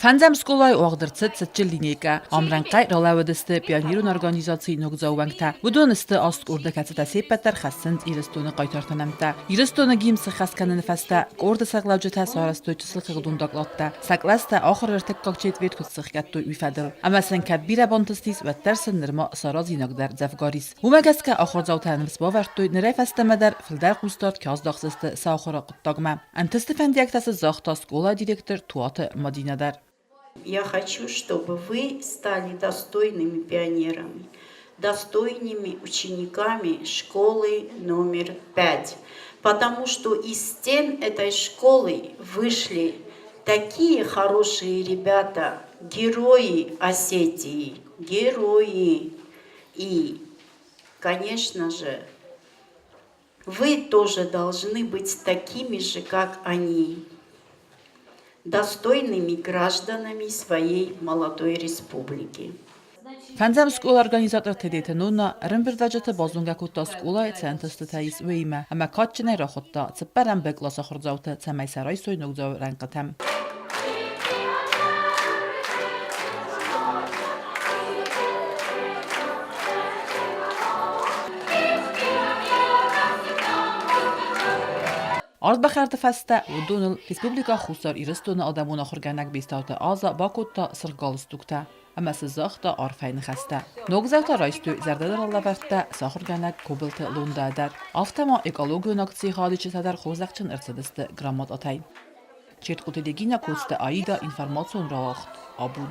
Фӕндзӕм скъолайы уагъд ӕрцыд цытджын линейкӕ. Ӕмрӕнхъӕй ралӕууыдысты пионерон организацийы ногдзау уӕнгтӕ. Уыдон сты аст къорды, кӕцытӕ се ппӕт дӕр хӕссынц Ирыстоны хъайтарты нӕмттӕ. Ирыстоны гимн сыххӕст кӕныны фӕстӕ къорды сӕргълӕуджытӕ сарӕзтой чысыл хыгъдон докладтӕ, сӕ кълӕстӕ ахуыры ӕртыккаг четверт куыд сыхгӕдтой, уый фӕдыл. Ӕмӕ сын кӕд бирӕ бантыстис, уӕддӕр сын нырма саразинаг дӕр дзӕвгар ис. Уымӕ гӕсгӕ ахуырдзаутӕ ныфс бавӕрдтой, нырӕй фӕстӕмӕ дӕр фылдӕр хъусдард кӕй аздахдзысты сӕ ахуыры хъуыддагмӕ. Ӕнтысты фӕндиӕгтӕ сын загъта скъолайы директор Туаты Мадинӕ дӕр. Я хочу, чтобы вы стали достойными пионерами, достойными учениками школы номер 5, потому что из стен этой школы вышли такие хорошие ребята, герои Осетии, герои. И, конечно же, вы тоже должны быть такими же, как они, достойными гражданами своей молодой республики. Фӕндзӕм скъола организатор Тедеты Нонна ӕрӕмбырдӕджыты базонгӕ кодта скъолайы цы ӕнтыстытӕ ис, уыимӕ ӕмӕ кадджынӕй рахуыдта цыппӕрӕм Б къласы ахуырдзаутӕ, цӕмӕй сӕ райсой ногдзауы рӕнхъытӕм. Ардбахӕрды фӕстӕ уыдоныл Республикӕ Хуссар Ирыстоны адӕмон ахуыргӕнӕг Бестауты Аза бакодта цыргъ галстуктӕ ӕмӕ сын загъта арфӕйы ныхӕстӕ. Ногдзаутӕ райстой зӕрдӕдарӕн лӕвӕрттӕ сӕ ахуыргӕнӕг Кобылты Лондӕ дӕр. Афтӕ ма экологион акцийы хайадисджытӕ дӕр хорзӕхджын ӕрцыдысты грамотатӕй. Четкъуты Регина, Коцты Аида, информацион рауагъд Абон.